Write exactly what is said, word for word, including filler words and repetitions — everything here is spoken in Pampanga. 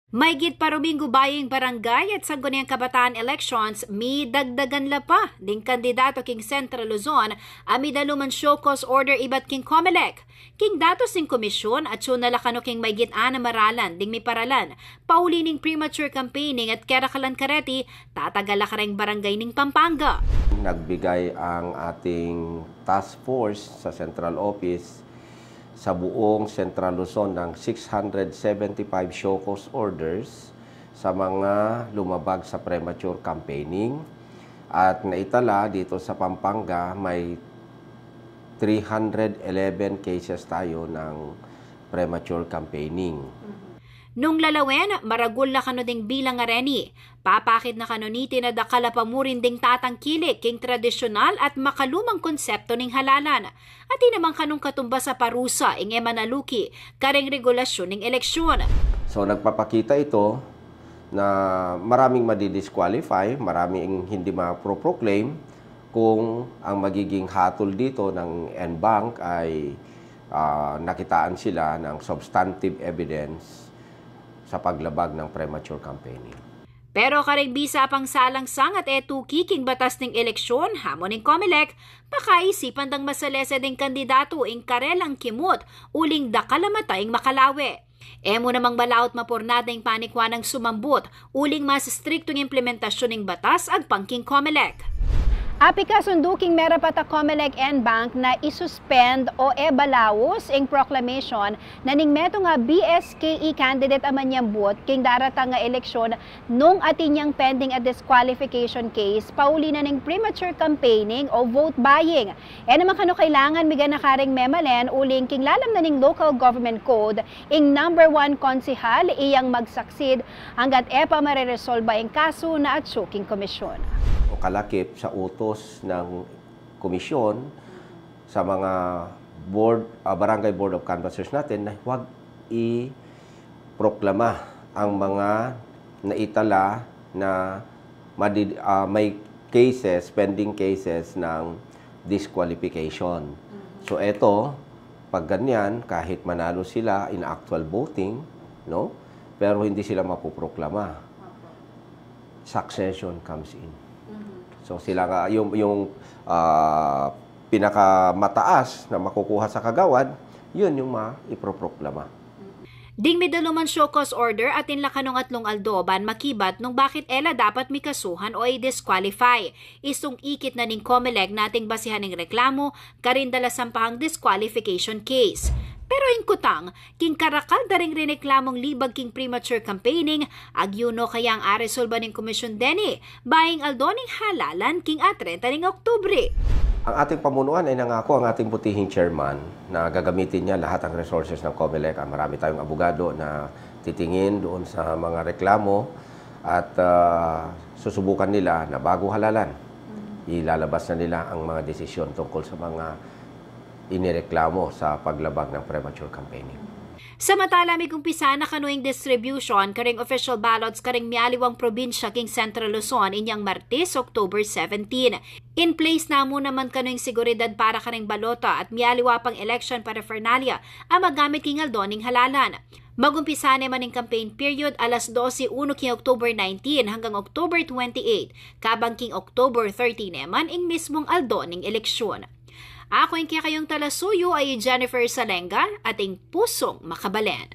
Maygit pa ruminggu bayu ing barangay at sangguniang kabataan elections, midagdagan la pa ding kandidato king Central Luzon a midalu man show cause order ibat king Comelec. King datos ning komisyon, atsu na la kanu king maygit anam a ralan ding miparalan pauli ning premature campaigning at kerakalan kareti, tatagal la kareng barangay ning Pampanga. Nagbigay ang ating task force sa central office sa buong Central Luzon ng six hundred seventy-five show cause orders sa mga lumabag sa premature campaigning. At naitala dito sa Pampanga, may three hundred eleven cases tayo ng premature campaigning. Nung lalawen, maragul na kanu ding bilang a reni. Papakit na kanu niti na dakal a pamurin ding tatangkilik king tradisyonal at makalumang konsepto ning halalan. At di naman kanung katumbas a parusa ing e manaluki kareng regulasyun ning eleksyon. So, nagpapakita ito na maraming madidisqualify, maraming hindi ma-proclaim kung ang magiging hatol dito ng en banc ay, ah, nakitaan sila ng substantive evidence sa paglabag ng premature campaigning. Pero kareng bisa pang salangsang at e tuki king batas ning eleksyon, hamon ning Comelec, pakaisipan dang masalese ding kandidato ing karelang kimut uling dakal a mata ing makalawe. E mu namang balaut mapurnada ing panikwa nang sumambut uling mas istriktung implementasyun ning batas agpang king Comelec. Api kasundu king merapat a Comelec en banc na i-suspend o e balaus ing proclamation na ning metung a B S K E candidate a manyambut king daratang a eleksyon nung atin yang pending a disqualification case pauli na ning premature campaigning o vote buying. E naman kanu kailangan miganaka ring memalen uling king lalam na ning local government code, ing number one konsehal iyang mag-succeed anggat e pa mareresolba ing kasu na atsu king komisyon. O kalakip sa utos ng komisyon sa mga board, ah, barangay board of canvassers natin na huwag i-proklama ang mga naitala na madi-, ah, may cases, pending cases ng disqualification. So, eto, pag ganyan, kahit manalo sila in actual voting, no? Pero hindi sila mapoproklama. Succession comes in. So, sila nga, yung, yung, ah, pinakamataas na makukuha sa kagawad, yun yung maiproproklama. Ding midalu man show cause order, atin la kanung atlung aldo ban makibat nung bakit e la dapat mikasuhan o i-disqualify. Istung ikit na ning Comelec na ating basihan ing reklamu karin da la sampahang disqualification case. Pero ing kutang, king karakal da ring riniklamung libag king premature campaigning, agyu no kayang aresolba ning komisyon deni, baying aldo ning halalan king atrenta ning Oktubre. Ang ating pamunuan ay nangako ang ating butihing chairman na gagamitin niya lahat ang resources ng Comelec. Ah, marami tayong abogado na titingin doon sa mga reklamo at, ah, susubukan nila na bago halalan, ilalabas na nila ang mga desisyon tungkol sa mga inireklamo sa paglabag ng premature campaigning. Samantala, migumpisa na kanu ing distribution karing official ballots karing mialiwang probinsya king Central Luzon inyang Martes, October seventeen. In place na mu naman kanu ing seguridad para karing balota at mialiwa pang election paraphernalia a magamit king aldo ning halalan. Magumpisa ne man ing campaign period alas dose uno king October nineteen hanggang October twenty-eight, kabang king October thirty ne man ing mismung aldo ning eleksyon. Aku ing kekayung talasuyu ay Jennifer Salenga, ating pusung makabalen.